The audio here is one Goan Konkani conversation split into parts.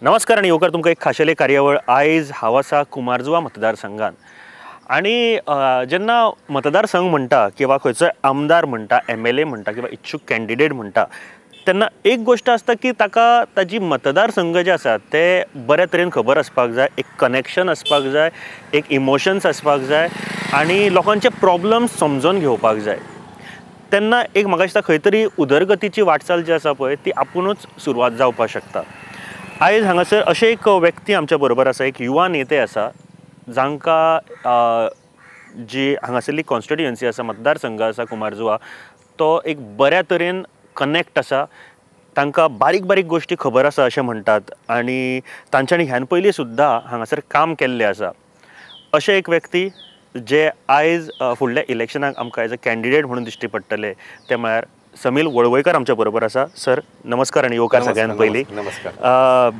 नमस्कार आनी येवकार तुमकां एक खाशेली कार्यावळ आयज हांव आसा कुमारजुवा मतदारसंघान आनी जेन्ना मतदारसंघ म्हणटा किंवा खंयचोय आमदार म्हणटा, MLA म्हणटा किंवा इच्छूक कॅन्डिडेट म्हणटा तेन्ना एक गोश्ट आसता की ताका ताजी मतदारसंघ जे आसा ते बऱ्या तरेन खबर आसपाक जाय, एक कनेक्शन आसपाक जाय, एक इमोशन्स आसपाक जाय आनी लोकांचे प्रॉब्लम्स समजून घेवपाक जाय. तेन्ना एक म्हाका दिसता खंय तरी उदरगतीची वाटचाल जी आसा पळय ती आपुणूच सुरवात जावपाक शकता. आयज हांगासर अशें एक व्यक्ती आमच्या बरोबर आसा, एक युवा नेते आसा जांकां जी हांगासरली कॉन्स्टिट्युएन्सी आसा, मतदारसंघ आसा कुमारजुवा, तो एक बऱ्या तरेन कनेक्ट आसा, तांकां बारीक बारीक गोश्टी खबर आसा अशें म्हणटात आनी तांच्यांनी ह्यान पयलीं सुद्दां हांगासर काम केल्लें आसा. अशें एक व्यक्ती जे आयज फुडल्या इलेक्शनाक आमकां एज अ कॅन्डिडेट म्हणून दिश्टी पडटले ते म्हळ्यार समील वळवयकर आमच्या बरोबर आसा. सर नमस्कार आनी येवकार सगळ्यान पयलीं. नमस्कार.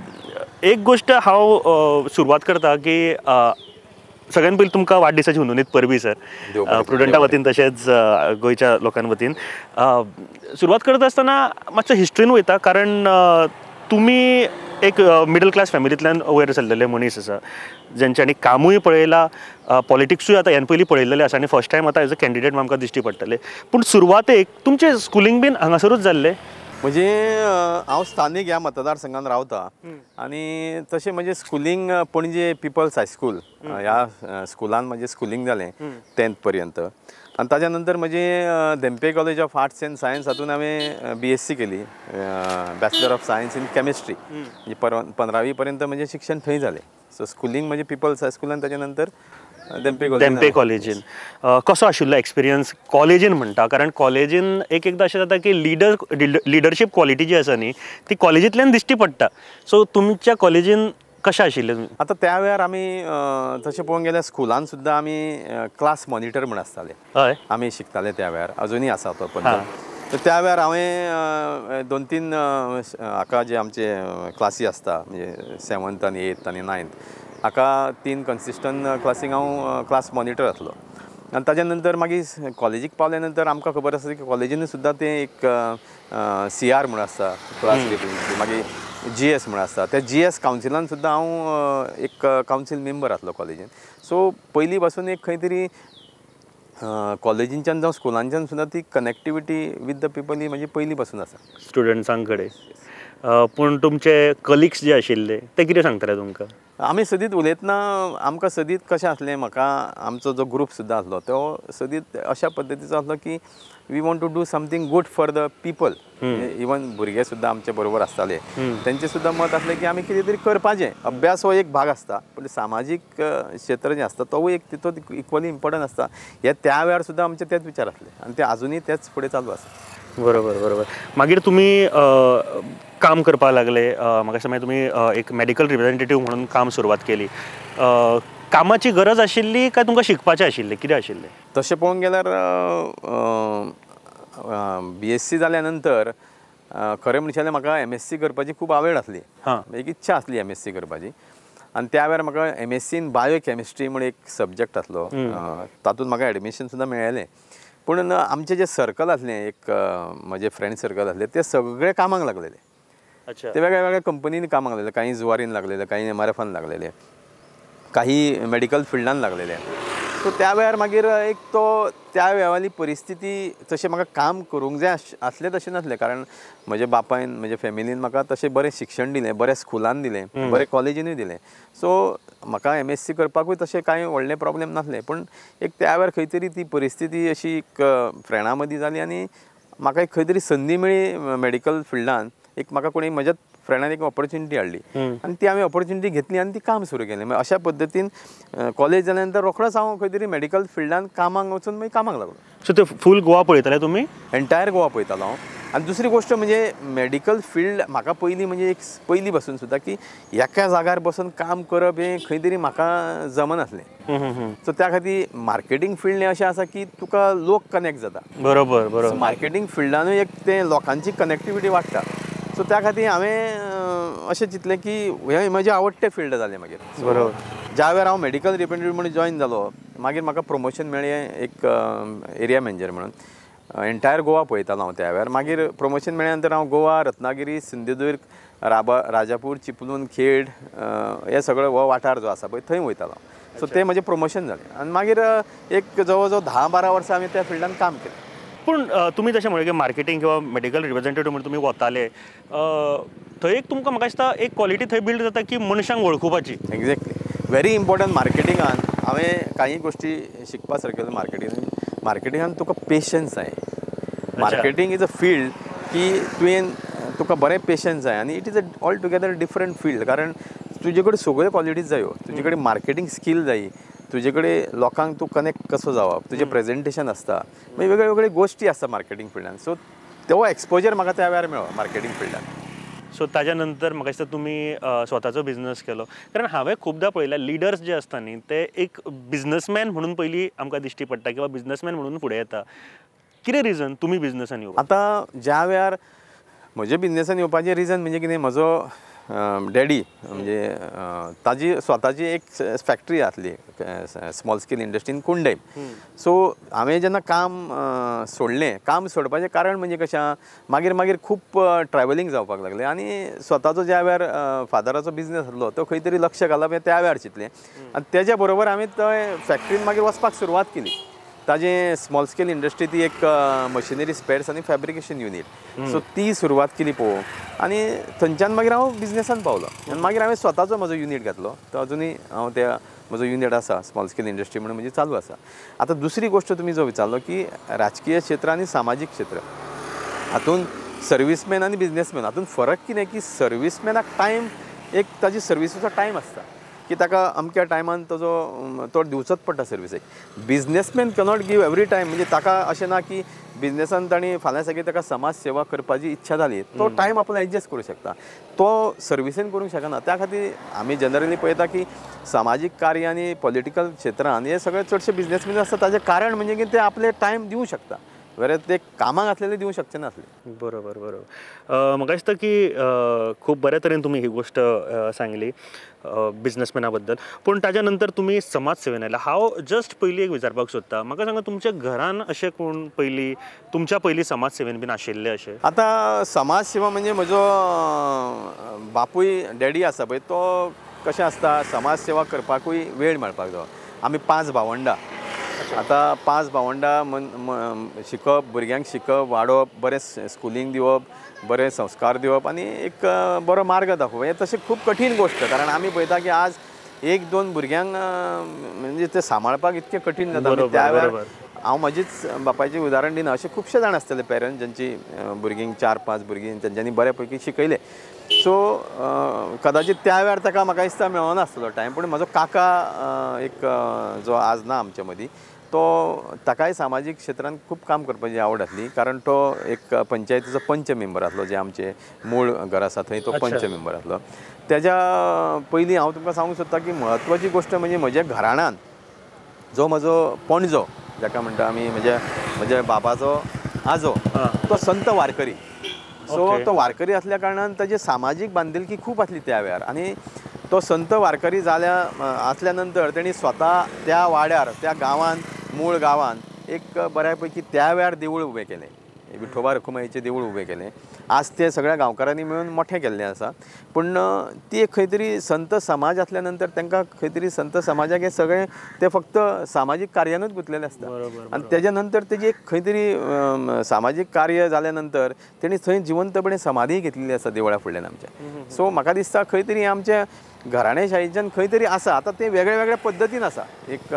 एक गोश्ट हांव सुरवात करता की सगळ्यान पयलीं तुमकां वाडदिसाची हुनहुनीत परबीं सर, प्रुडंटा वतीन तशेंच गोंयच्या लोकां वतीन. सुरवात करता आसतना मातसो हिस्ट्रीन वयता, कारण तुमी एक मिडल क्लास फॅमिलींतल्यान वयर सरलेले मनीस आसा जेंच्यांनी कामूय पळयलां, पॉलिटिक्सूय आतां ह्यान पयलीं पळयल्लें आसा आनी फर्स्ट टायम आतां एज अ कॅन्डिडेट आमकां दिश्टी पडटले. पूण सुरवातेक तुमचें स्कुलींग बीन हांगासरूच जाल्लें? म्हणजे हांव स्थानीक ह्या मतदारसंघान रावता आनी तशें म्हजें स्कुलींग पणजे पिपल्स हायस्कूल ह्या स्कुलान म्हजें स्कुलींग जालें 10th पर्यंत. आनी ताज्या नंतर म्हजें Dhempe college of arts and science हातून हांवें BSc केली, bachelor of science in chemistry. म्हणजे 15वी पर्यंत म्हजें शिक्षण थंय जालें. सो स्कुलींग म्हजें पिपल्स हायस्कुलान, ताज्या नंतर धेंपे कॉलेजीन. कसो आशिल्लो एक्सपिरियन्स कॉलेजीन म्हणटा? कारण कॉलेजीन एक एकदां अशें जाता की लिडरशीप क्वॉलिटी जी आसा न्ही ती कॉलेजींतल्यान दिश्टी पडटा. सो तुमच्या कॉलेजीन कशें आशिल्लें? आतां त्या वेळार आमी तशें पळोवंक गेल्यार स्कुलान सुद्दां आमी क्लास मॉनिटर म्हूण आसताले. हय, आमी शिकताले त्या वेळार, अजुनूय आसा तो पण. त्या वेळार हांवें 2-3 हाका जे आमचे क्लासी आसता म्हणजे 7th आनी 8th आनी 9th हाका 3 कन्सिस्टंट क्लासींक हांव क्लास मॉनिटर आसलो. आनी ताज्या नंतर मागीर कॉलेजीक पावल्या नंतर आमकां खबर आसा की कॉलेजीन सुद्दां तें एक CR म्हूण आसता, क्लास रिप्रेझेंटेटिव्ह, मागीर GS म्हूण आसता. त्या GS कावन्सिलान सुद्दां हांव एक कावन्सील मेंबर आसलो कॉलेजीन. सो पयलीं पासून एक खंय तरी कॉलेजींच्यान जावं स्कुलांच्यान सुद्दां ती कनेक्टिविटी विथ the people ही म्हजी पयलीं पासून आसा स्टुडंट्सां कडेन. पूण तुमचे कलिग्स जे आशिल्ले ते कितें सांगताले तुमकां? आमी सदींच उलयतना आमकां सदींच कशें आसलें, म्हाका आमचो जो ग्रूप सुद्दां आसलो तो सदींच अशा पद्दतीचो आसलो की we want to do something good for the people. Even भुरगे सुद्दां आमचे बरोबर आसताले, तेंचें सुद्दां मत आसलें की आमी कितें तरी करपाचें. अभ्यास हो एक भाग आसता, पूण सामाजीक क्षेत्र जें आसता तोवूय एक तितूंत इक्वली इम्पॉर्टंट आसता. हे त्या वेळार सुद्दां आमचे तेच विचार आसले आनी ते आजुनूय तेच फुडें चालू आसा. बरोबर बरोबर. मागीर तुमी काम करपाक लागले, म्हाका दिसता मागीर तुमी एक मेडिकल रिप्रेझेंटेटिव्ह म्हणून काम सुरवात केली. कामाची गरज आशिल्ली काय तुमकां शिकपाचें आशिल्लें, कितें आशिल्लें? तशें पळोवंक गेल्यार BSc जाल्या नंतर खरें म्हणचें जाल्यार म्हाका MSc करपाची खूब आवड आसली, एक इच्छा आसली MSc करपाची. आनी त्या वेळार म्हाका MSc in biochemistry म्हूण एक सब्जेक्ट आसलो, तातूंत म्हाका एडमिशन सुद्दां मेळ्ळें. पूण आमचें जें सर्कल आसलें, एक म्हजें फ्रेंड सर्कल आसलें, ते सगळे कामाक लागलेले. ते वेगळ्या वेगळ्या कंपनीन कामाक लागलेले, काही जुवारीन लागलेले, काही MRFान लागलेले, काही मेडिकल फिल्डान लागलेले. सो त्या वेळार मागीर एक तो त्या वेळाली परिस्थिती तशें म्हाका काम करूंक जाय आसलें तशें नासलें, कारण म्हज्या बापायन म्हज्या फॅमिलीन म्हाका तशें बरें शिक्षण दिलें, बरें स्कुलान दिलें, बरें कॉलेजीनूय दिलें. सो म्हाका MSc करपाकूय तशें कांय व्हडलें प्रॉब्लेम नासलें. पूण एक त्या वेळार खंय तरी ती परिस्थिती अशी एक फ्रेंडां मदीं जाली आनी म्हाका एक खंय तरी संदी मेळ्ळी मेडिकल फिल्डान. एक म्हाका कोणी म्हज्याच फ्रेंडान एक ऑपॉर्च्युनिटी हाडली आनी ती हांवें ऑपॉर्च्युनिटी घेतली आनी ती काम सुरू केलें. अशा पद्दतीन कॉलेज जाल्या नंतर रोखडोच हांव खंय तरी मेडिकल फिल्डान कामाक वचून मागीर कामाक लागलो. सो ते फूल गोवा पळयताले तुमी? एंटायर गोवा पळयतालो हांव. आनी दुसरी गोश्ट म्हणजे मेडिकल फिल्ड म्हाका पयलीं म्हणजे एक पयलीं पासून सुद्दां की एका जाग्यार बसून काम करप हें खंय तरी म्हाका जमनासलें. सो त्या खातीर मार्केटींग फिल्ड हें अशें आसा की तुका लोक कनेक्ट जाता. बरोबर बरोबर. मार्केटींग फिल्डानूय एक तें लोकांची कनेक्टिविटी वाडटा. सो त्या खातीर हांवें अशें चिंतलें की हें म्हजें आवडटें फिल्ड जालें मागीर. बरोबर. ज्या वेळार हांव मेडिकल रिप्रेझेंटेटिव्ह म्हणून जॉयन जालो, मागीर म्हाका प्रमोशन मेळ्ळें एक एरिया मॅनेजर म्हणून. एंटायर गोवा पळयतालो हांव त्या वेळार. मागीर प्रमोशन मेळ्ळ्या नंतर हांव गोवा, रत्नागिरी, सिंधुदुर्ग, राजापूर, चिपलून, खेड हे सगळे हो वाठार जो आसा पळय थंय वयतालो. सो ते म्हजें प्रमोशन जालें आनी मागीर एक जवळ जवळ 10-12 वर्सां आमी त्या फिल्डान काम केलें. पूण तुमी जशें म्हणलें की मार्केटींग किंवा मेडिकल रिप्रेझेंटेटिव्ह म्हणून तुमी वताले थंय एक तुमकां म्हाका दिसता एक क्वॉलिटी थंय बिल्ड जाता की मनशांक वळखुपाची. Exactly, very important. मार्केटिंगान हांवें कांय गोश्टी शिकपा सारक्यो. मार्केटिंगान तुका पेशन्स जाय. मार्केटींग is a field की तुवें तुका बरें पेशन्स जाय आनी it is a all together different field. कारण तुजे कडेन सगळ्यो क्वॉलिटीज जायो, तुजे कडेन मार्केटींग स्कील जाय, तुजे कडेन लोकांक तूं कनेक्ट कसो जावप, तुजें प्रेजेंटेशन आसता, मागीर वेगळे वेगळे गोश्टी आसता मार्केटींग फिल्डान. सो तो एक्सपोजर म्हाका त्या वेळार मेळ्ळो मार्केटींग फिल्डान. सो ताज्या नंतर म्हाका दिसता तुमी स्वताचो बिजनस केलो. कारण हांवें खुबदां पळयल्या लिडर्स जे आसता न्ही ते एक बिजनसमॅन म्हणून पयलीं आमकां दिश्टी पडटा किंवा बिजनसमॅन म्हणून फुडें येता. कितें रिजन तुमी बिजनसान येवप? आतां ज्या वेळार म्हज्या बिजनसान येवपाचें रिजन म्हणजे कितें, म्हजो डॅडी म्हणजे ताजी स्वताची एक फॅक्ट्री आसली स्मॉल स्केल इंडस्ट्रीन कुंडय. सो हांवें जेन्ना काम सोडलें, काम सोडपाचें कारण म्हणजे कशें, मागीर मागीर खूब ट्रॅवलिंग जावपाक लागलें आनी स्वताचो ज्या वेळार फादराचो बिजनस आसलो तो खंय तरी लक्ष घालप हें त्या वेळार चिंतलें आनी तेज्या बरोबर हांवें थंय फॅक्ट्रीन मागीर वचपाक सुरवात केली. ताजें स्मॉल स्केल इंडस्ट्री ती एक मशिनरी स्पेर्स आनी फॅब्रिकेशन युनीट, सो ती सुरवात केली पळोवंक आनी थंयच्यान मागीर हांव बिजनसान पावलो आनी मागीर हांवें स्वताचो म्हजो युनीट घातलो. तो अजुनूय हांव त्या म्हजो युनीट आसा स्मॉल स्केल इंडस्ट्री म्हणून म्हजी चालू आसा. आतां दुसरी गोश्ट तुमी जो विचारलो की राजकीय क्षेत्र आनी सामाजीक क्षेत्र हातूंत सर्विसमॅन आनी बिजनसमॅन हातूंत फरक कितें की सर्विसमॅनाक टायम एक ताजी सर्विसीचो टायम आसता की ताका अमक्या टायमान ताजो तो दिवचोच पडटा सर्विसेक. Businessman cannot give every time, म्हणजे ताका अशें ना की बिजनसान ताणें फाल्यां सगळी ताका समाज सेवा करपाची इच्छा जाली तो टायम आपलो एडजस्ट करूं शकता, तो सर्विसेन करूंक शकना. त्या खातीर आमी जनरली पळयता की सामाजीक कार्य आनी पॉलिटिकल क्षेत्रान हे सगळे चडशे बिजनसमॅन आसता. ताजें कारण म्हणजे की ते आपले टायम दिवं शकता, बरें ते कामाक आसलेले दिवं शकचे नासले. बरोबर बरोबर. म्हाका दिसता की खूब बऱ्या तरेन तुमी ही गोश्ट सांगली बिजनसमॅना बद्दल. पूण ताज्या नंतर तुमी समाज सेवेन आयला. हांव जस्ट पयलीं एक विचारपाक सोदता, म्हाका सांगा तुमच्या घरान अशें कोण पयलीं तुमच्या पयलीं समाज सेवेन बीन आशिल्ले अशें? आतां समाज सेवा म्हणजे म्हजो बापूय डॅडी आसा पळय तो कशें आसता समाज सेवा करपाकूय वेळ मेळपाक जायो. आमी 5 भावंडां, आतां 5 भावंडां शिकप, भुरग्यांक शिकप, वाडोवप, बरें स्कुलींग दिवप, बरें संस्कार दिवप आनी एक बरो मार्ग दाखोवप हें तशें खूब कठीण गोश्ट. कारण आमी पळयता की आज 1-2 भुरग्यांक म्हणजे ते सांबाळपाक इतकें कठीण जाता. त्या वेळार हांव म्हजीच बापायचें उदाहरण दिना, अशे खुबशे जाण आसतले पेरंट्स जांची भुरगीं 4-5 भुरगीं तेंच्यांनी बऱ्या पैकी शिकयले. सो कदाचित त्या वेळार ताका म्हाका दिसता मेळनासलो टायम. पूण म्हजो काका एक जो आज ना आमच्या मदीं, तो ताकाय सामाजीक क्षेत्रांत खूब काम करपाची आवड आसली. कारण तो एक पंचायतीचो पंच मेंबर आसलो, जे आमचे मूळ घर आसा थंय तो पंच मेंबर आसलो. तेज्या पयलीं हांव तुमकां सांगूंक सोदता की म्हत्वाची गोश्ट म्हणजे म्हज्या घराण्यान जो म्हजो पणजो जाका म्हणटा आमी, म्हज्या म्हज्या बाबाचो आजो, तो संत वारकरी. सो तो वारकरी आसल्या कारणान ताजी सामाजीक बांदिलकी खूब आसली त्या वेळार. आनी तो संत वारकरी जाल्या आसल्या नंतर तेणी स्वता त्या वाड्यार, त्या गांवान, मूळ गांवान एक बऱ्या पैकी त्या वेळार देवूळ उबें केलें, विठोबा रखुमाईचें देवूळ उबें केलें. आज ते सगळ्या गांवकारांनी मेळून मोठें केल्लें आसा. पूण ती एक खंय तरी संत समाज आसल्या नंतर तांकां खंय तरी संत समाजाक हे सगळें ते फक्त सामाजीक कार्यानूच गुंतलेले आसता. आनी तेज्या नंतर तेजी एक खंय तरी सामाजीक कार्य जाल्या नंतर तेणी थंय जिवंतपणे समाधी घेतलेली आसा देवळा फुडल्यान आमच्या. सो म्हाका दिसता खंय तरी आमच्या घराणेशाहीच्यान खंय तरी आसा. आतां तें वेगळ्या वेगळ्या पद्दतीन आसा. एक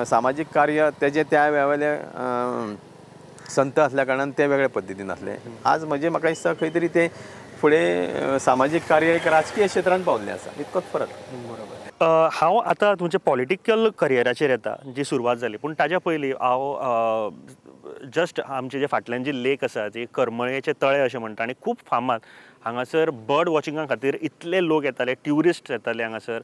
सामाजीक कार्य तेजें त्या वेळावयले संत आसल्या कारणान ते वेगळे पद्दतीन आसले. आज म्हजें म्हाका दिसता खंय तरी ते फुडें सामाजीक कार्य एक राजकीय क्षेत्रान पावल्लें आसा, इतकोच फरक. बरोबर. हांव आतां तुमच्या पॉलिटिकल करियराचेर येता जी सुरवात जाली, पूण ताज्या पयलीं हांव जस्ट आमचे जे फाटल्यान जी लेक आसा ती करमळेचे तळे अशें म्हणटा आनी खूब फामाद हांगासर बर्ड वॉचिंगा खातीर इतले लोक येताले, ट्युरिस्ट येताले हांगासर.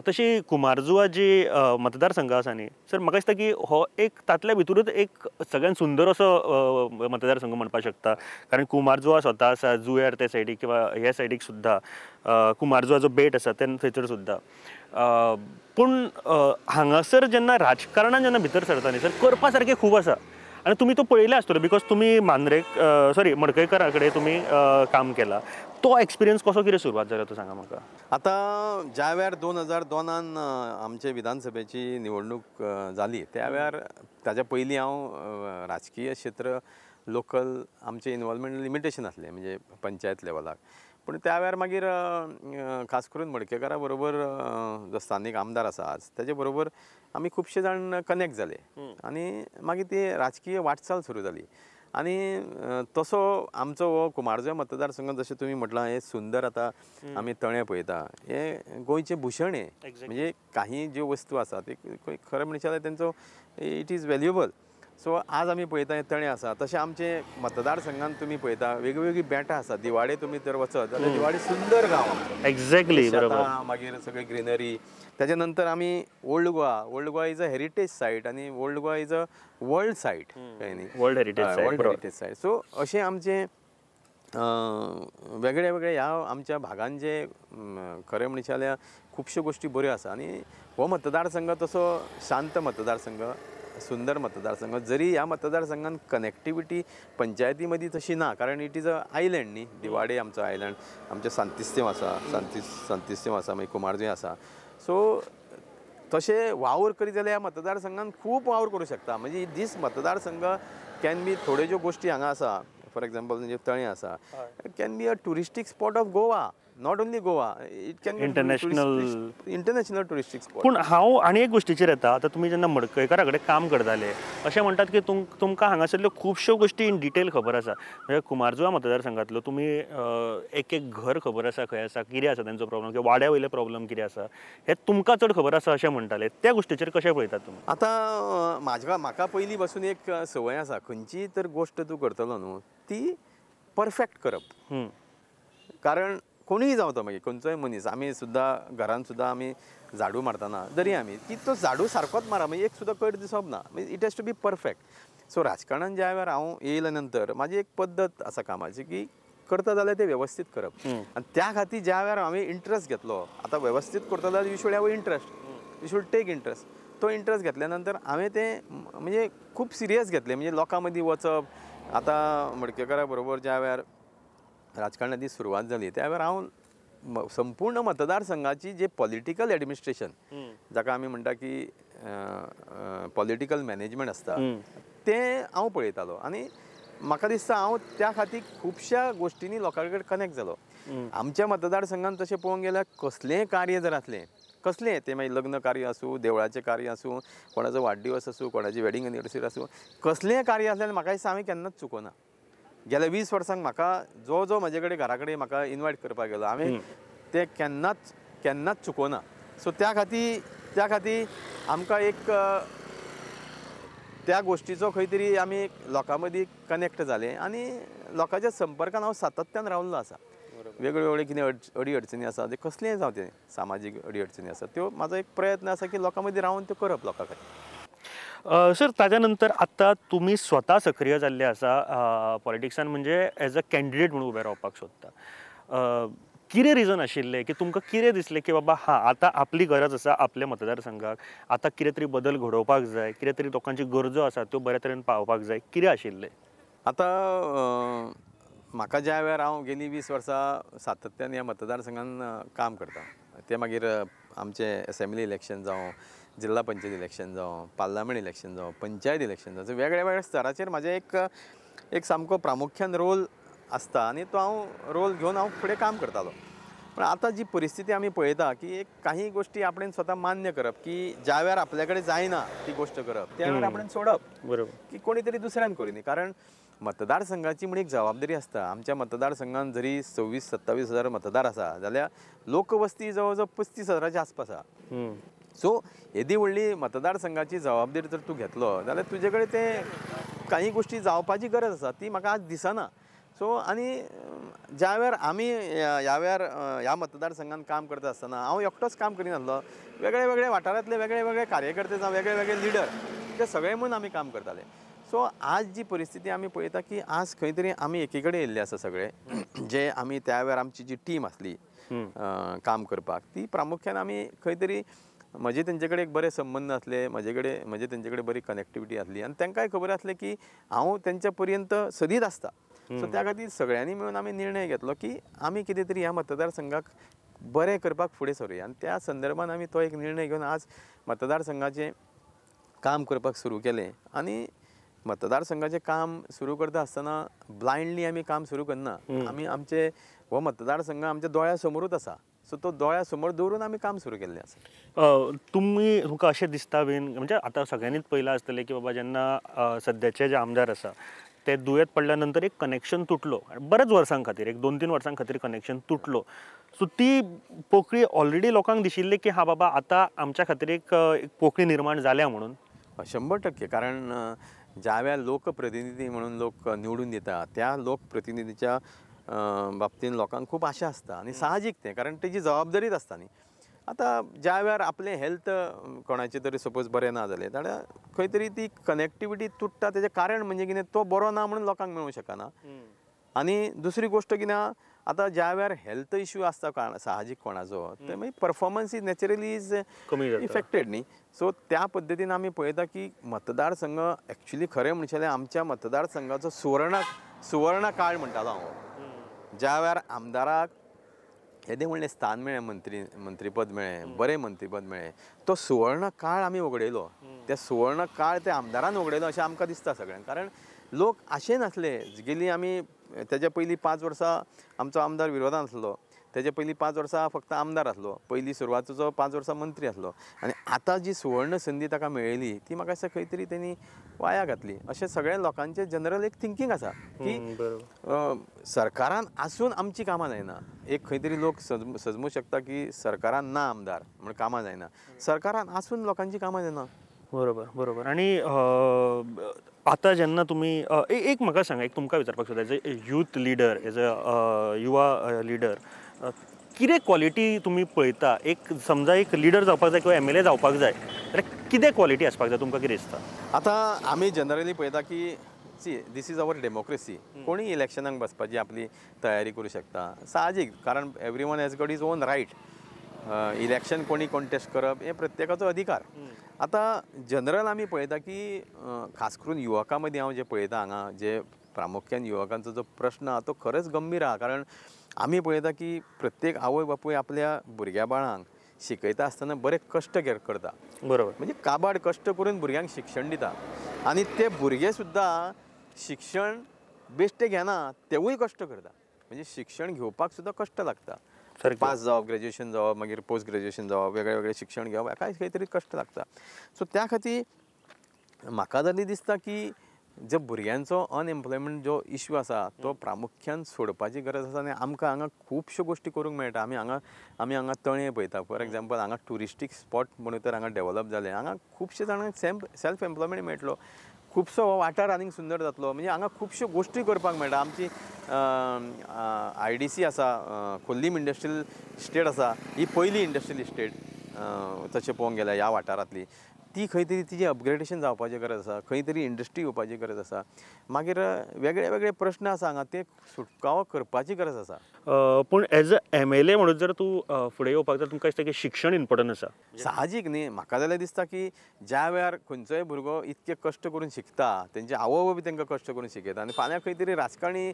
तशी कुमारजुवा जी मतदारसंघ आसा न्ही सर, म्हाका दिसता की हो एक तातल्या भितरूच एक सगळ्यान सुंदर असो मतदारसंघ म्हणपाक शकता. कारण कुमारजुवा स्वता आसा जुंव्यार ते सायडीक किंवा हे सायडीक सुद्दां कुमारजुवा जो बेट आसा ते थंयसर सुद्दां. पूण हांगासर जेन्ना राजकारणान जेन्ना भितर सरता न्ही सर, करपा सारकें खूब आसा. आनी तुमी तो पळयले आसतलो because तुमी मांद्रे सॉरी मडकयकरा कडेन तुमी काम केलां, तो एक्सपिरियन्स कसो कितें सुरवात जालो तो सांगा म्हाका. आतां ज्या वेळार 2002 आमचे विधानसभेची निवडणूक जाली त्या वेळार ताच्या पयलीं हांव राजकीय क्षेत्र लोकल आमचें इनवॉल्वमेंट लिमिटेशन आसलें म्हणजे पंचायत लेवलाक. पूण त्या वेळार मागीर खास करून मडकेकारा बरोबर जो स्थानीक आमदार आसा आज ताजे बरोबर आमी खुबशे जाण कनेक्ट जाले आनी मागीर ती राजकीय वाटचाल सुरू जाली. आनी तसो आमचो हो कुमारजुंवें मतदारसंघ जशें तुमी म्हटलां हें सुंदर आतां आमी तळें पळयता हें गोंयचें भूषण हें, म्हणजे काही ज्यो वस्तू आसा ते खरें म्हणशात जाल्यार तेंचो it is valuable. सो आज आमी पळयता हें तळें आसा, तशें आमचे मतदारसंघान तुमी पळयता वेगवेगळीं बेटां आसा. दिवाडे तुमी जर वचत जाल्यार दिवाडे सुंदर गांव आमचो, एक्झॅक्टली बरोबर, मागीर सगळी ग्रिनरी. ताच्या नंतर आमी old Goa, old Goa is a heritage site आनी old Goa is a world site, कळ्ळें न्ही, world heritage site, world heritage site. So अशें आमचें वेगळे वेगळे ह्या आमच्या भागान जे खरें म्हणशात जाल्यार खुबश्यो गोश्टी बऱ्यो आसा. आनी हो मतदारसंघ तसो शांत मतदारसंघ, सुंदर मतदारसंघ, जरी ह्या मतदारसंघान कनेक्टिविटी पंचायती मदीं तशी ना कारण it is a island न्ही, दिवाडे आमचो आयलंड, आमचें सांतिस्तेव आसा, सांतिस्तेव आसा, मागीर कुमारजुंवें आसा. सो तशें वावर करीत जाल्यार ह्या मतदारसंघान खूब वावर करूं शकता. म्हणजे दीस मतदारसंघ can be थोड्यो ज्यो गोश्टी हांगा आसा, फॉर एग्जाम्पल म्हणजे तळें आसा, can be a touristic spot of Goa, not only Goa, it can be international touristic spot. पूण हांव आनी एक गोश्टीचेर येता, आतां तुमी जेन्ना मडकयकारा कडेन काम करताले अशें म्हणटात की तुमकां हांगासरल्यो खुबश्यो गोश्टी इन डिटेल खबर आसा. म्हणजे कुमारजुंवें मतदारसंघांतलो तुमी एक एक घर खबर आसा, खंय आसा, कितें आसा तेंचो प्रॉब्लम किंवा वाड्या वयले प्रॉब्लम कितें आसा हें तुमकां चड खबर आसा अशें म्हणटाले, त्या गोश्टीचेर कशें पळयतात तुमी? आतां म्हाका पयलीं बसून एक संवय आसा, खंयची तर गोश्ट तूं करतलो न्हू ती परफेक्ट करप, कारण कोणूय जावं तो मागीर खंयचोय मनीस, आमी सुद्दां घरान सुद्दां आमी झाडू मारतना जरी आमी की तो झाडू सारकोच मारा, म्हणजे एक सुद्दां कट दिसप ना, म्हणजे it has to be perfect. So राजकारणान ज्या वेळार हांव येयल्या नंतर म्हाजी एक पद्दत आसा कामाची की करता जाल्यार तें वेवस्थीत करप, आनी त्या खातीर ज्या वेळार हांवें इंट्रस्ट घेतलो, आतां वेवस्थीत करता जाल्यार you should have a interest, you should take interest. तो इंट्रस्ट घेतल्या नंतर हांवें तें म्हणजे खूब सिरियस घेतलें, म्हणजे लोकां मदीं वचप. आतां मडकेकारा बरोबर ज्या वेळार राजकारणाची सुरवात जाली त्या वेळार हांव संपूर्ण मतदारसंघाची जे पॉलिटिकल एडमिनिस्ट्रेशन जाका आमी म्हणटा की पॉलिटिकल मॅनेजमेंट आसता तें हांव पळयतालो आनी म्हाका दिसता हांव त्या खातीर खुबश्या गोश्टींनी लोकां कडेन कनेक्ट जालो. आमच्या मतदारसंघान तशें पळोवंक गेल्यार कसलेंय कार्य जर आसलें, कसलें तें मागीर लग्न कार्य आसूं, देवळाचें कार्य आसूं, कोणाचो वाडदिवस आसूं, कोणाची वेडींग एनिवर्सरी आसूं, कसलेंय कार्य आसलें म्हाका दिसता हांवें केन्नाच चुकोना. गेल्या 20 वर्सांक म्हाका जो जो म्हजे कडेन घरा कडेन म्हाका इनवायट करपाक गेलो हांवें तें केन्नाच केन्नाच चुकोना. सो त्या खातीर आमकां एक त्या गोश्टीचो खंय तरी आमी लोकां मदीं कनेक्ट जाले आनी लोकांच्या संपर्कान हांव सातत्यान रावल्लो आसा. वेगळे वेगळे कितें अडी अडचणी आसा ते कसलेय जावं तें सामाजीक अडी अडचणी आसा त्यो म्हाजो एक प्रयत्न आसा की लोकां मदीं रावन त्यो करप लोकां खातीर. सर ताज्या नंतर आतां तुमी स्वता सक्रीय जाल्ले आसा पॉलिटिक्सान, म्हणजे एज अ कॅन्डिडेट म्हणून उबे रावपाक सोदता, कितें रिजन आशिल्लें की तुमकां कितें दिसलें की बाबा हां आतां आपली गरज आसा आपल्या मतदारसंघाक, आतां कितें तरी बदल घडोवपाक जाय, कितें तरी लोकांची गरजो आसा त्यो बऱ्या तरेन पावपाक जाय, कितें आशिल्लें? आतां म्हाका ज्या वेळार हांव गेलीं 20 वर्सां सातत्यान ह्या मतदारसंघान काम करता, तें मागीर आमचें एसेंब्ली इलेक्शन जावं, जिल्ला पंचायत इलेक्शन जावं, पार्लमेंट इलेक्शन जावं, पंचायत इलेक्शन जावं, वेगळ्या वेगळ्या स्तराचेर म्हाजें एक सामको प्रामुख्यान रोल आसता आनी तो हांव रोल घेवन हांव फुडें काम करतालो. पण आतां जी परिस्थिती आमी पळयता की एक काही गोश्टी आपणें स्वता मान्य करप की ज्या वेळार आपल्या कडेन जायना ती गोश्ट करप, त्या वेळार आपणें सोडप, बरोबर, की कोणी तरी दुसऱ्यान करूं न्ही. कारण मतदारसंघाची म्हण एक जबाबदारी आसता. आमच्या मतदारसंघान जरी 26-27 हजार मतदार आसा जाल्यार लोकवस्ती जवळ जवळ 35 हजाराच्या आसपास आसा. सो येदी व्हडली मतदारसंघाची जबाबदारी जर तूं घेतलो जाल्यार तुजे कडेन ते काही गोश्टी जावपाची गरज आसा ती म्हाका आज दिसना. सो आनी ज्या वेळार आमी ह्या वेळार ह्या मतदारसंघान काम करता आसतना हांव एकटोच काम करिनासलो, वेगळे वेगळे वाठारांतले वेगळे वेगळे कार्यकर्ते जावं वेगळे वेगळे लिडर ते सगळे म्हणून आमी काम करताले. सो आज जी परिस्थिती आमी पळयता की आज खंय तरी आमी एकी कडेन येयल्ले आसा सगळे, जे आमी त्या वेळार आमची जी टीम आसली काम करपाक ती प्रामुख्यान आमी खंय तरी म्हजे तेंचे कडेन एक बरे संबंद आसले, म्हजे कडेन म्हजे तेंचे कडेन बरी कनेक्टिविटी आसली आनी तांकांय खबर आसलें की हांव तेंच्या पर्यंत सदींच आसता. सो त्या खातीर सगळ्यांनी मेळून आमी निर्णय घेतलो की आमी कितें तरी ह्या मतदारसंघाक बरें करपाक फुडें सरुया आनी त्या संदर्भान आमी तो एक निर्णय घेवन आज मतदारसंघाचें काम करपाक सुरू केलें. आनी मतदारसंघाचें काम सुरू करता आसतना ब्लायंडली आमी काम सुरू करना, आमी आमचे हो मतदारसंघ आमच्या दोळ्या समोरूच आसा, सो तो दोळ्या समोर दवरून आमी काम सुरू केल्लें आसा. तुमी तुमकां अशें दिसता बीन म्हणजे आतां सगळ्यांनीच पळयलां आसतलें की बाबा जेन्ना सद्याचे जे आमदार आसा ते दुयेंत पडल्या नंतर एक कनेक्शन तुटलो, बऱ्याच वर्सां खातीर, एक 2-3 वर्सां खातीर कनेक्शन तुटलो. सो ती पोकळी ऑलरेडी लोकांक दिशिल्ली की हा बाबा आतां आमच्या खातीर एक पोकळी निर्माण जाल्या म्हणून. 100%, कारण ज्या वेळार लोकप्रतिनिधी म्हणून लोक निवडून दिता त्या लोकप्रतिनिधीच्या बाबतीन लोकांक खूब आशा आसता आनी साहजीक तें, कारण तेजी जबाबदारीच आसता न्ही. आतां ज्या वेळार आपलें हेल्थ कोणाचें तरी सपोज बरें ना जालें जाल्यार खंय तरी ती कनेक्टिविटी तुट्टा. तेजें कारण म्हणजे कितें, तो बरो ना म्हणून लोकांक मेळूंक शकना. आनी दुसरी गोश्ट कितें, आतां ज्या वेळार हेल्थ इश्यू आसता साहजीक कोणाचो ते मागीर performance is naturally is affected न्ही. सो त्या पद्दतीन आमी पळयता की मतदारसंघ एक्चुली खरें म्हणचें जाल्यार आमच्या मतदारसंघाचो सुवर्ण काळ म्हणटालो हांव, ज्या वेळार आमदाराक येदें व्हडलें स्थान मेळ्ळें, मंत्रीपद मेळ्ळें, बरें मंत्रीपद मेळ्ळें, तो सुवर्ण काळ आमी वगडयलो. त्या सुवर्ण काळ त्या आमदारान वगडयलो अशें आमकां दिसता सगळ्यांक, कारण लोक आशेन आसले. गेली आमी तेज्या पयलीं 5 वर्सां आमचो आमदार विरोधान आसलो, तेजे पयलीं 5 वर्सां फक्त आमदार आसलो, पयलीं सुरवातेचो 5 वर्सां मंत्री आसलो, आनी आतां जी सुवर्ण संदी ताका मेळ्ळी ती म्हाका दिसता खंय तरी तेणी वाया घातली. अशें सगळ्या लोकांचें जनरल एक थिंकींग आसा की सरकारान आसून आमची कामां जायना. एक खंय तरी लोक सजमूं शकता की सरकारान ना आमदार म्हण कामां जायना, सरकारान आसून लोकांची कामां जायना. बरोबर बरोबर. आनी आतां जेन्ना तुमी एक म्हाका सांगा, एक तुमकां विचारपाक सोदता, as a youth leader, as a युवा लिडर, कितें क्वॉलिटी तुमी पळयता? एक समजा एक लिडर जावपाक जाय किंवा MLA जावपाक जाय जाल्यार कितें क्वॉलिटी आसपाक जाय, तुमकां कितें दिसता? आतां आमी जनरली पळयता की see this is our democracy, कोणी इलेक्शनाक बसपाची आपली तयारी करूं शकता साहजीक, कारण every one has got his own right. Election कोणी कॉन्टेस्ट करप हें प्रत्येकाचो अधिकार. आतां जनरल आमी पळयता की खास करून युवकां मदीं हांव जें पळयता हांगा जे प्रामुख्यान युवकांचो जो प्रश्न आहा तो खरेंच गंभीर आहा, कारण आमी पळयता की प्रत्येक आवय बापूय आपल्या भुरग्या बाळांक शिकयता आसतना बरे कश्ट करता, बरोबर, म्हणजे काबाड कश्ट करून भुरग्यांक शिक्षण दिता आनी ते भुरगे सुद्दां शिक्षण बेश्टे घेना, तेवूय कश्ट करता, म्हणजे शिक्षण घेवपाक सुद्दां कश्ट लागता. पास जावप, ग्रेज्युएशन जावप, मागीर पोस्ट ग्रेज्युएशन जावप, वेगळे वेगळे शिक्षण घेवप, हाका खंय तरी कश्ट लागता. सो त्या खातीर म्हाका तरी दिसता की जे भुरग्यांचो अनएम्प्लॉयमेंट जो इश्यू आसा तो प्रामुख्यान सोडपाची गरज आसा आनी आमकां हांगा खुबश्यो गोश्टी करूंक मेळटा. आमी हांगा तळें पळयता, फॉर एग्जाम्पल हांगा ट्युरिस्टीक स्पॉट म्हणून तर हांगा डेवलप जालें, हांगा खुबशे जाणांक सेल्फ एम्प्लॉयमेंट मेळटलो, खुबसो हो वाठार आनीक सुंदर जातलो, म्हणजे हांगा खुबश्यो गोश्टी करपाक मेळटा. आमची IDC आसा, खोर्लीम इंडस्ट्रियल इस्टेट आसा, ही पयली इंडस्ट्रियल इस्टेट तशें पळोवंक गेल्यार ह्या वाठारांतली, ती खंय तरी तिजें अपग्रेडेशन जावपाची गरज आसा, खंय तरी इंडस्ट्री येवपाची गरज आसा. मागीर वेगळे वेगळे प्रश्न आसा हांगा, ते सुटकावो करपाची गरज आसा. पूण एज अ MLA म्हणून जर तूं फुडें येवपाक जाय, तुमकां दिसता की शिक्षण इम्पोर्टंट आसा? साहजीक न्ही, म्हाका जाल्यार दिसता की ज्या वेळार खंयचोय भुरगो इतके कश्ट करून शिकता, तेंचे आवय बापूय तांकां कश्ट करून शिकयता, आनी फाल्यां खंय तरी राजकारणी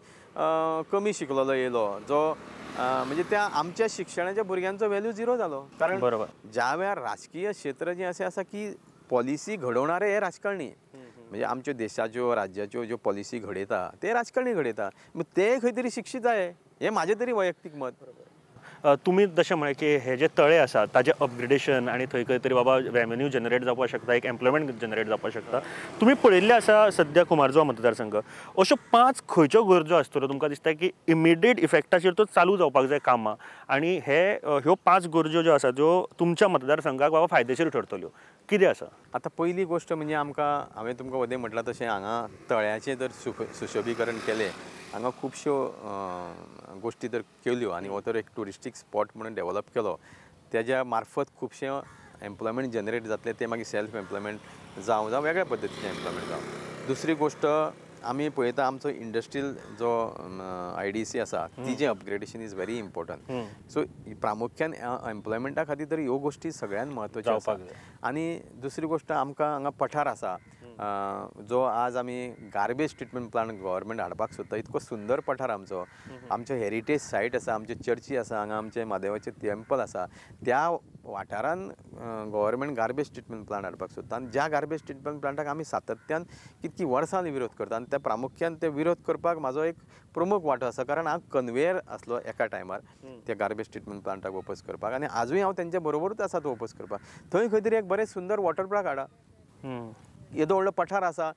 कमी शिकलेलो येयलो जो म्हणजे त्या आमच्या शिक्षणाच्या भुरग्यांचो व्हॅल्यू झिरो जालो. कारण बरोबर, ज्या वेळार राजकीय क्षेत्र जें अशें आसा की पॉलिसी घडोवणारे हे राजकारणी, म्हणजे आमच्यो देशाच्यो राज्याच्यो ज्यो पॉलिसी घडयता ते राजकारणी घडयता, ते खंय तरी शिक्षीत जाय, हें म्हाजें तरी वैयक्तीक मत. तुमी जशें म्हळें की हे जे तळे आसा ताजें अपग्रेडेशन आनी थंय खंय तरी बाबा रेवेन्यू जनरेट जावपाक शकता, एक एम्प्लॉयमेंट जनरेट जावपाक शकता. तुमी पळयल्लें आसा सद्या कुमारजुवा मतदारसंघ, अश्यो 5 खंयच्यो गरजो आसतल्यो तुमकां दिसता की इमिडिएट इफेक्टाचेर तो चालू जावपाक जाय कामां, आनी हे ह्यो 5 गरजो ज्यो आसा ज्यो तुमच्या मतदारसंघाक बाबा फायदेशीर ठरतल्यो, कितें आसा? आतां पयली गोश्ट म्हणजे आमकां, हांवें तुमकां वदें म्हटलां तशें हांगा तळ्याचें जर सुशोभीकरण केलें, हांगा खुबश्यो गोश्टी जर केल्यो आनी हो तर एक ट्युरिस्टीक स्पॉट म्हणून डेवलप केलो, तेज्या मार्फत खुबशें एम्प्लॉयमेंट जनरेट जातलें, तें मागीर सेल्फ एम्प्लॉयमेंट जावं जावं वेगळ्या पद्दतीचें एम्प्लॉयमेंट जावं. दुसरी गोश्ट आमी पळयता आमचो इंडस्ट्रियल जो IDC आसा तिजें upgradation is very important. So प्रामुख्यान एम्प्लॉयमेंटा खातीर तर ह्यो गोश्टी सगळ्यांत म्हत्वाच्यो आसा. आनी दुसरी गोश्ट आमकां हांगा पठार आसा जो आज आमी गार्बेज ट्रिटमेंट प्लांट गव्हर्मेंट हाडपाक सोदता. इतको सुंदर पठार आमचो, आमचो हेरिटेज सायट आसा, आमच्यो चर्ची आसा, हांगा आमचें म्हादेवाचें टेम्पल आसा. त्या वाठारान गव्हर्मेंट गार्बेज ट्रिटमेंट प्लांट हाडपाक सोदता आनी ज्या गार्बेज ट्रिटमेंट प्लांटाक आमी सातत्यान कितकी वर्सां विरोध करता आनी त्या प्रामुख्यान ते विरोध करपाक म्हाजो एक प्रमुख वांटो आसा, कारण हांव कन्वेयर आसलो एका टायमार त्या गार्बेज ट्रिटमेंट प्लांटाक ओपोज करपाक आनी आजूय हांव तेंच्या बरोबरूच आसा तो ओपोज करपाक. थंय खंय तरी एक बरें सुंदर वॉटर पार्क हाडा, येदो व्हडलो पठार आसा,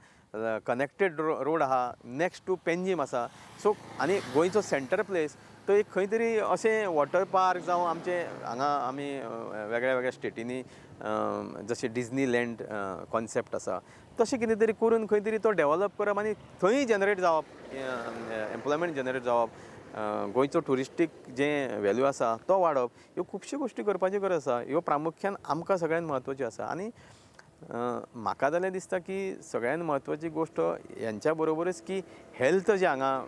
कनेक्टेड रोड आहा, नेक्स्ट टू पेंजीम आसा. सो आनी गोंयचो सेंटर प्लेस तो एक खंय तरी अशें वॉटर पार्क जावं आमचे हांगा आमी वेगळ्या वेगळ्या स्टेटींनी जशें डिजनी लँड कॉन्सेप्ट आसा तशें कितें तरी करून खंय तरी तो डेवलप करप आनी थंय जनरेट जावप, एम्प्लॉयमेंट जनरेट जावप, गोंयचो ट्युरिस्टीक जें व्हॅल्यू आसा तो वाडप, ह्यो खुबश्यो गोश्टी करपाची गरज आसा. ह्यो प्रामुख्यान आमकां सगळ्यांत म्हत्वाच्यो आसा. आनी म्हाका जाल्यार दिसता की सगळ्यांत म्हत्वाची गोश्ट हेंच्या बरोबरच की हेल्थ जे हांगा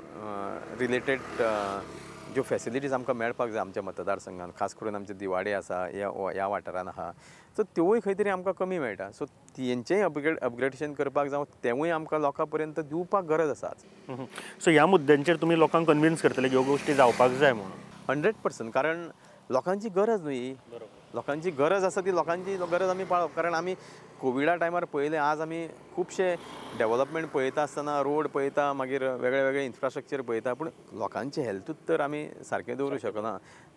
रिलेटेड ज्यो फेसिलिटीज आमकां मेळपाक जाय आमच्या मतदारसंघान, खास करून आमचे दिवाडे आसा ह्या वाठारान आहा, सो त्योय खंय तरी आमकां कमी मेळटा. सो तेंचेय अपग्रेडेशन करपाक जावं तेवूय आमकां लोकां पर्यंत दिवपाक गरज आसा आज. सो ह्या मुद्द्यांचेर तुमी लोकांक कन्विन्स करतले की ह्यो गोश्टी जावपाक जाय म्हणून? 100%, कारण लोकांची गरज न्हय, लोकांची गरज आसा ती लोकांची गरज आमी पाळप. कारण आमी कोविडा टायमार पळयलें, आज आमी खुबशे डेवलपमेंट पळयता आसतना रोड पळयता, मागीर वेगळे वेगळे इन्फ्रास्ट्रक्चर पळयता, पूण लोकांचें हेल्थूच तर आमी सारकें दवरूंक शकना,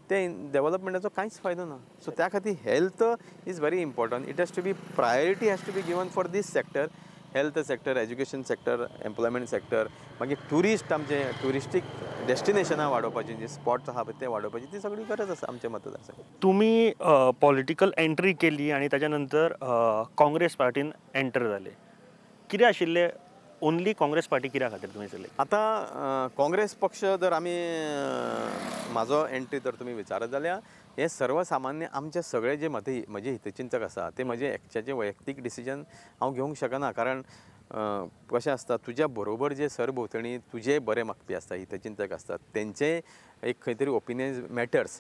तें डेवलपमेंटाचो कांयच फायदो ना. सो त्या खातीर health is very important. It has to be priority has to be given for this sector, health sector, education sector, employment sector, मागीर ट्युरिस्ट आमचे ट्युरिस्टीक डेस्टिनेशनां वाडोवपाची, जे स्पॉट्स आहा पळय ते वाडोवपाची, ती सगळी गरज आसा आमच्या मतदारसंघात. तुमी पॉलिटिकल एंट्री केली आनी ताच्या नंतर काँग्रेस पार्टीन एंटर जाले, कितें आशिल्लें ओनली काँग्रेस पार्टी कित्या खातीर तुमी सिलेक्ट? आतां काँग्रेस पक्ष जर आमी म्हाजो एंट्री जर तुमी विचारत जाल्यार हे सर्वसामान्य आमचे सगळे जे म्हजे हितचिंतक आसा ते म्हजे एकट्याचे वैयक्तीक डिसिजन हांव घेवंक शकना. कारण कशें आसता, तुज्या बरोबर जे सरभोंवतणी तुजे बरें मागपी आसता, हितचिंतक आसता, तेंचे एक खंय तरी ओपिनियन मॅटर्स.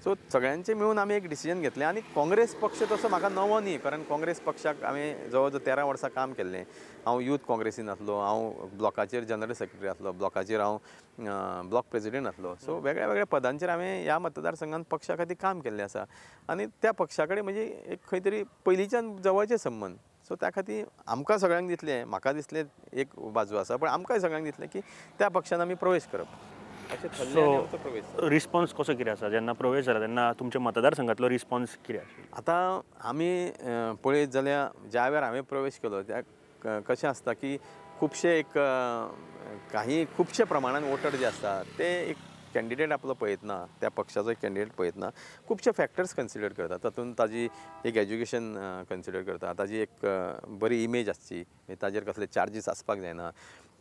सो सगळ्यांचे मेळून आमी एक डिसिजन घेतलें आनी काँग्रेस पक्ष तसो म्हाका नवो न्ही, कारण काँग्रेस पक्षाक हांवें जवळ जवळ 13 वर्सां काम केल्लें. हांव यूथ काँग्रेसीन आसलो, हांव ब्लॉकाचेर जनरल सेक्रेटरी आसलो, ब्लॉकाचेर हांव ब्लॉक प्रेजिडेंट आसलो. सो वेगळ्या वेगळ्या पदांचेर हांवें ह्या मतदारसंघान पक्षा खातीर काम केल्लें आसा आनी त्या पक्षा कडेन म्हजी एक खंय तरी पयलींच्यान जवळचे संबंद. सो त्या खातीर आमकां सगळ्यांक दिसलें, म्हाका दिसलें एक बाजू आसा, पण आमकां सगळ्यांक दिसलें की त्या पक्षान आमी प्रवेश करप. सो रिस्पॉन्स कसो कितें आसा जेन्ना प्रवेश जाला तेन्ना तुमच्या मतदारसंघातलो रिस्पॉन्स कितें आशिल्लो? आतां आमी पळयत जाल्यार ज्या वेळार हांवें प्रवेश केलो त्या कशें आसता की खुबशे एक काही खुबशे प्रमाणान वोटर जे आसता ते एक कॅन्डिडेट आपलो पळयतना, त्या पक्षाचो एक कॅन्डिडेट पळयतना खुबशे फॅक्टर्स कन्सिडर करता. तातूंत ताजी एक एज्युकेशन कन्सिडर करता, ताजी एक बरी इमेज आसची, ताजेर कसले चार्जीस आसपाक जायना,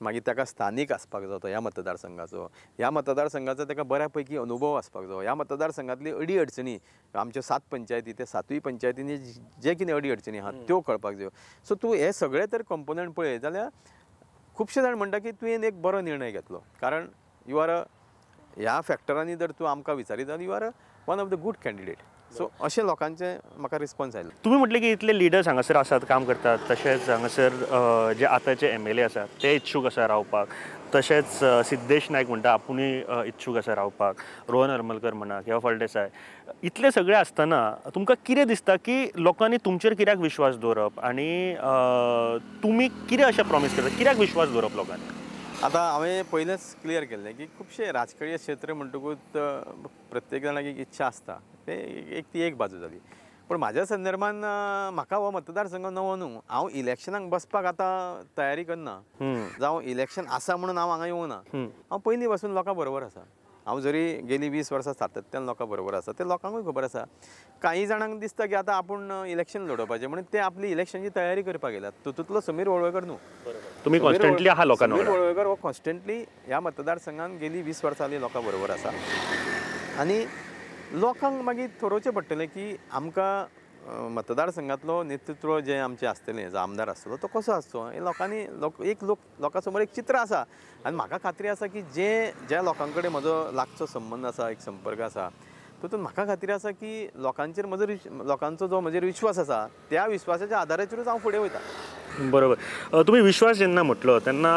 मागीर ताका स्थानीक आसपाक जाय तो ह्या मतदारसंघाचो, ह्या मतदारसंघाचो ताका बऱ्या पैकी अनुभव आसपाक जाय, ह्या मतदारसंघातली अडी अडचणी आमच्यो 7 पंचायती, ते 7ूय पंचायतींनी जे कितें अडी अडचणी आहा त्यो कळपाक जायो. सो तूं हे सगळे तर कंपोनंट पळयत जाल्यार खुबशे जाण म्हणटा की तुवें एक बरो निर्णय घेतलो, कारण you are अ ह्या फॅक्टरांनी जर तूं आमकां विचारीत जाल्यार you are a one of the good candidate. So अशें लोकांचे म्हाका रिस्पॉन्स आयलो. तुमी म्हटलें की इतले लिडर्स हांगासर आसात, काम करतात, तशेंच हांगासर जे आतांचे MLA आसात ते इच्छूक आसा रावपाक, तशेंच सिद्धेश नायक म्हणटा आपुणूय इच्छूक आसा रावपाक, रोहन हरमलकर म्हणा किंवा फळदेसाय, इतले सगळे आसतना तुमकां कितें दिसता की लोकांनी तुमचेर कित्याक विश्वास दवरप आनी तुमी कितें अशें प्रॉमीस करता, कित्याक विश्वास दवरप लोकांनी? आतां हांवें पयलेंच क्लियर केल्लें की खुबशे राजकीय क्षेत्र म्हणटकूच प्रत्येक जाणाक एक इच्छा आसता, ते एक ती एक बाजू जाली. पूण म्हाज्या संदर्भान म्हाका हो मतदारसंघ नवो न्हू, हांव इलेक्शनाक बसपाक आतां तयारी करना, जावं इलेक्शन आसा म्हणून हांव हांगा येवना, हांव पयलीं पासून लोकां बरोबर आसा. हांव जरी गेली 20 वर्सां सातत्यान लोकां बरोबर आसा, ते लोकांकूय खबर आसा. काही जाणांक दिसता की आतां आपूण इलेक्शन लडोवपाचें म्हणून ते आपली इलेक्शनची तयारी करपाक गेल्यात. तातूंतलो समीर वळवयकर न्हू, तुमी कॉन्स्टंटली आहा लोकां वांगडा. समीर वळवयकर हो कॉन्स्टंटली ह्या मतदारसंघान गेली 20 वर्सां जालीं लोकां बरोबर आसा आनी लोकांक मागीर थरोवचें पडटलें की आमकां मतदारसंघातलो नेतृत्व जें आमचें आसतलें, जो आमदार आसतलो तो कसो आसचो हें लोकांनी लोकां समोर एक चित्र आसा. आनी म्हाका खात्री आसा की जे ज्या लोकां कडेन म्हजो लागचो संबंद आसा, एक संपर्क आसा, तातूंत म्हाका खात्री आसा की लोकांचेर म्हजो लोकांचो जो म्हजेर विश्वास आसा त्या विश्वासाच्या आदाराचेरूच हांव फुडें वयता. बरोबर. तुमी विश्वास जेन्ना म्हटलो तेन्ना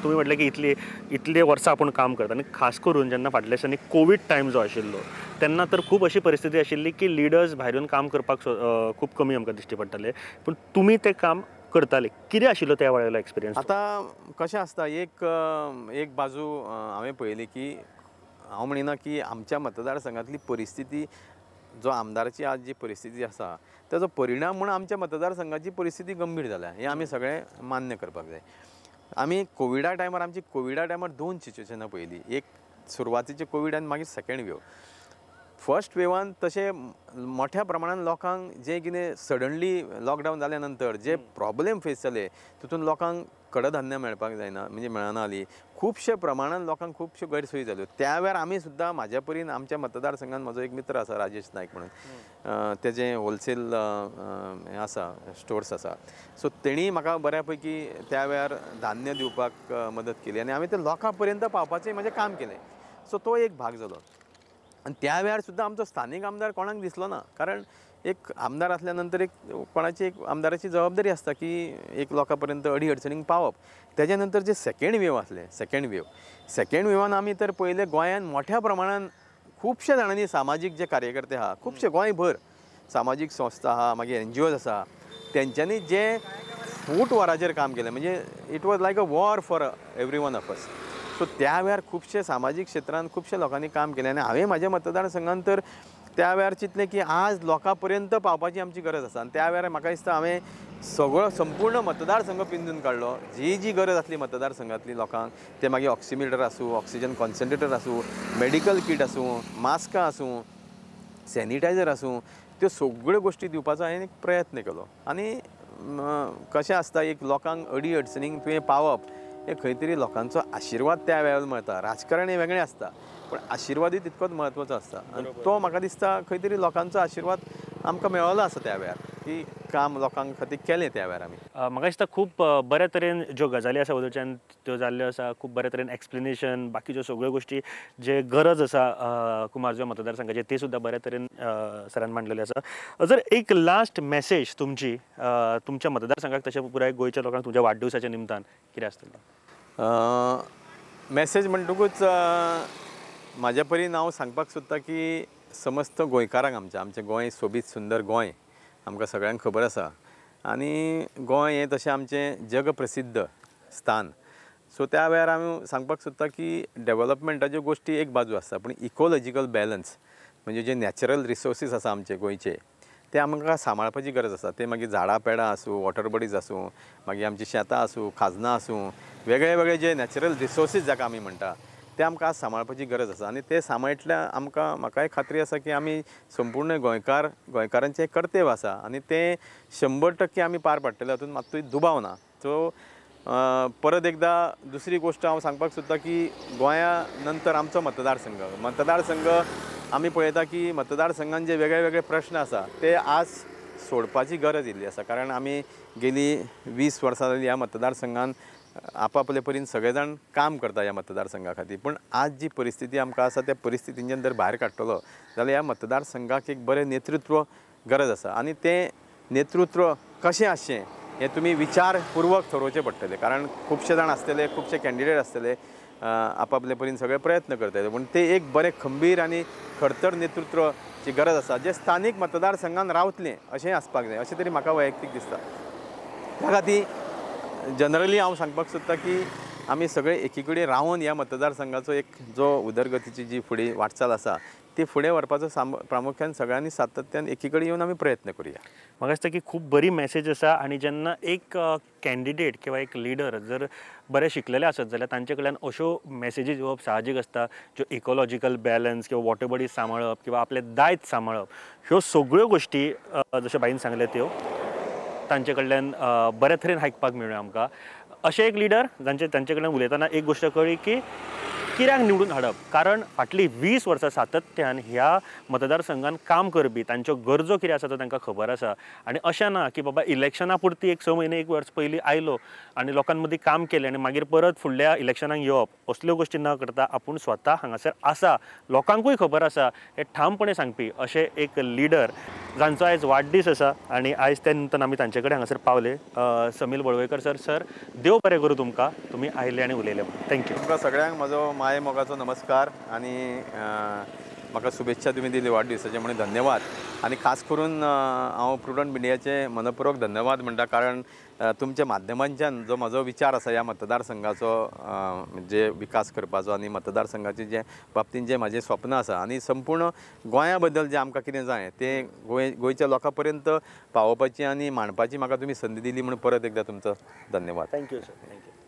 तुमी म्हटलें की इतले इतले वर्सां आपूण काम करता आनी खास करून जेन्ना फाटल्या दिसांनी कोवीड टायम जो आशिल्लो तेन्ना तर खूब अशी परिस्थिती आशिल्ली की लिडर्स भायर येवन काम करपाक खूब कमी आमकां दिश्टी पडटाले, पूण तुमी तें काम करताले. कितें आशिल्लो त्या वेळावेलो एक्सपिरियन्स? आतां कशें आसता, एक एक बाजू हांवें पळयली की हांव म्हणिना की आमच्या मतदारसंघातली परिस्थिती, जो आमदाराची आज जी परिस्थिती आसा ताजो परिणाम म्हूण आमच्या मतदारसंघाची परिस्थिती गंभीर जाल्या हें आमी सगळें मान्य करपाक जाय. आमी कोविडा टायमार, आमची कोविडा टायमार दोन सिच्युएशनां पळयली, एक सुरवातीचे कोवीड आनी मागीर सेकेंड वेव. फर्स्ट वेवान तशें मोठ्या प्रमाणान लोकांक जें कितें सडनली लॉकडावन जाल्या नंतर जे प्रॉब्लेम फेस जाले तितून लोकांक कडधान्य मेळपाक जायना, म्हणजे मेळना जाली, खुबशे प्रमाणान लोकांक खुबश्यो गैरसोयी जाल्यो. त्या वेळार आमी सुद्दां म्हाज्या परीन आमच्या मतदारसंघान म्हजो एक मित्र आसा राजेश नायक म्हणून, तेजें होलसेल हें आसा, स्टोर्स आसा, सो तेणी म्हाका बऱ्या पैकी त्या वेळार धान्य दिवपाक मदत केली आनी आमी ते लोकां पर्यंत पावपाचें म्हाजें काम केलें. सो तो एक भाग जालो. आनी त्या वेळार सुद्दां आमचो स्थानीक आमदार कोणाक दिसलो ना, कारण एक आमदार आसल्या नंतर एक कोणाची एक आमदाराची जबाबदारी आसता की एक लोकां पर्यंत अडी अडचणींक पावप. तेज्या नंतर जे सेकेंड वेव आसले, सेकेंड वेवान आमी तर पयले गोंयांत मोठ्या प्रमाणान खुबशे जाणांनी सामाजीक जे कार्यकर्ते आहा, खुबशे गोंयभर सामाजीक संस्था आहा, मागीर NGOs आसा, तेंच्यांनी जे फूट वराचेर काम केलें, म्हणजे it was like a war for every one of us. So त्या वेळार खुबशे सामाजीक क्षेत्रांत खुबशे लोकांनी काम केलें आनी हांवें म्हाज्या मतदारसंघान तर त्या वेळार चिंतलें की आज लोकां पर्यंत पावपाची आमची गरज आसा. आनी त्या वेळार म्हाका दिसता हांवें सगळो संपूर्ण मतदारसंघ पिंजून काडलो, जी जी गरज आसली मतदारसंघांतली लोकांक, ते मागीर ऑक्सिमिटर आसूं, ऑक्सिजन कॉन्सन्ट्रेटर आसूं, मेडिकल कीट आसूं, मास्कां आसूं, सॅनिटायझर आसूं, त्यो सगळ्यो गोश्टी दिवपाचो हांवें एक प्रयत्न केलो. आनी कशें आसता, एक लोकांक अडी अडचणींक तुवें पावप हे खंय तरी लोकांचो आशिर्वाद त्या वेळार मेळटा. राजकारण हें वेगळें आसता पूण आशिर्वादूय तितकोच म्हत्वाचो आसता आनी तो म्हाका दिसता खंय तरी लोकांचो आशिर्वाद आमकां मेळ्ळो आसा त्या वेळार की काम लोकां खातीर केलें त्या वेळार आमी. म्हाका दिसता खूब बऱ्या तरेन ज्यो गजाली आसा वदोळच्यान त्यो जाल्ल्यो आसा, खूब बऱ्या तरेन एक्सप्लेनेशन, बाकीच्यो सगळ्यो गोश्टी जे गरज आसा कुमारजुंवें मतदारसंघाचे ते सुद्दां बऱ्या तरेन सरान मांडलेले आसा. जर एक लास्ट मॅसेज तुमची तुमच्या मतदारसंघाक तशें पुराय गोंयच्या लोकांक तुमच्या वाडदिवसाच्या निमतान कितें आसतलें? मॅसेज म्हणटकूच म्हाज्या परीन हांव सांगपाक सोदता की समस्त गोंयकारांक, आमचें आमचें गोंय सोबीत सुंदर गोंय आमकां सगळ्यांक खबर आसा आनी गोंय हें तशें आमचें जगप्रसिद्ध स्थान. सो त्या वेळार हांव सांगपाक सोदता की डेवलपमेंटाच्यो गोश्टी एक बाजू आसता पूण इकोलॉजिकल बॅलन्स म्हणजे जे नॅचरल रिसोर्सीस आसा आमचे गोंयचे ते आमकां सांबाळपाची गरज आसा. ते मागीर झाडां पेडां आसूं, वॉटर बॉडीज आसूं, मागीर आमची शेतां आसूं, खाजनां आसूं, वेगळे वेगळे जे नॅचरल रिसोर्सीस जाका आमी म्हणटा ते आमकां आज सांबाळपाची गरज आसा. आनी ते सांबाळटल्या आमकां म्हाकाय खात्री आसा की आमी संपूर्ण गोंयकारांचें कर्तव्य आसा आनी तें 100% आमी पार पाडटले हातूंत मात्तूय दुबाव ना. सो परत एकदां दुसरी गोश्ट हांव सांगपाक सोदता की गोंया नंतर आमचो मतदारसंघ आमी पळयता की मतदारसंघान जे वेगळे वेगळे प्रश्न आसा ते आज सोडपाची गरज येयल्ली आसा, कारण आमी गेली 20 वर्सां जाली ह्या मतदारसंघान आपापले परीन सगळे जाण काम करता ह्या मतदारसंघा खातीर. पूण आज जी परिस्थिती आमकां आसा त्या परिस्थितींच्यान जर भायर काडटलो जाल्यार ह्या मतदारसंघाक एक बरें नेतृत्व गरज आसा आनी तें नेतृत्व कशें आसचें हें तुमी विचारपूर्वक थरोवचें पडटलें, कारण खुबशे जाण आसतले, खुबशे कॅन्डिडेट आसतले, आपापले परीन सगळे प्रयत्न करतले, पूण ते एक बरें खंबीर आनी खडतर नेतृत्वची गरज आसा जें स्थानीक मतदारसंघान रावतलें अशें आसपाक जाय अशें तरी म्हाका वैयक्तीक दिसता. त्या खातीर जनरली हांव सांगपाक सोदता की आमी सगळे एकी कडेन रावन ह्या मतदारसंघाचो एक जो उदरगतीची जी फुडें वाटचाल आसा ती फुडें व्हरपाचो प्रामुख्यान सगळ्यांनी सातत्यान एकी कडेन येवन आमी प्रयत्न करुया. म्हाका दिसता की खूब बरी मॅसेज आसा आनी जेन्ना एक कॅन्डिडेट किंवा एक लिडर जर बरें शिकलेले आसत जाल्यार तांचे कडल्यान अश्यो मॅसेजीस येवप साहजीक आसता, ज्यो इकोलॉजिकल बॅलन्स किंवा वॉटर बॉडीज सांबाळप किंवा आपलें दायज सांबाळप ह्यो सगळ्यो गोश्टी जशें बाईन सांगलें त्यो तांचे कडल्यान बऱ्या तरेन आयकपाक मेळ्ळ्यो आमकां. अशें एक लिडर जांचे तांचे कडल्यान उलयतना एक गोश्ट कळ्ळी की कित्याक निवडून हाडप, कारण फाटलीं 20 वर्सां सातत्यान ह्या मतदारसंघान काम करपी, तांच्यो गरजो कितें आसा तो तांकां खबर आसा. आनी अशें ना की बाबा इलेक्शना पुरती एक 6 म्हयने 1 वर्स पयलीं आयलो आनी लोकां मदीं काम केलें आनी मागीर परत फुडल्या इलेक्शनाक येवप, असल्यो गोश्टी न करता आपूण स्वता हांगासर आसा, लोकांकूय खबर आसा हें ठामपणे सांगपी अशें एक लिडर जांचो आयज वाडदीस आसा आनी आयज त्या निमतान आमी तांचे कडेन हांगासर पावले. समील वळवयकर सर, सर देव बरें करूं तुमकां, तुमी आयले आनी उलयले. Thank you. तुमकां सगळ्यांक म्हजो माये मोगाचो नमस्कार आनी म्हाका शुभेच्छा तुमी दिली वाडदिसाचे म्हणून धन्यवाद. आनी खास करून हांव प्रुडंट मिडियाचे मनपूर्वक धन्यवाद म्हणटा, कारण तुमच्या माध्यमांच्यान जो म्हजो विचार आसा ह्या मतदारसंघाचो जे विकास करपाचो आनी मतदारसंघाचे जे बाबतीन जे म्हाजें स्वप्न आसा आनी संपूर्ण गोंया बद्दल जें आमकां कितें जाय तें गोंयच्या लोकां पर्यंत पावोवपाची आनी मांडपाची म्हाका तुमी संदी दिली म्हणून परत एकदां तुमचो धन्यवाद. Thank you sir. Thank you.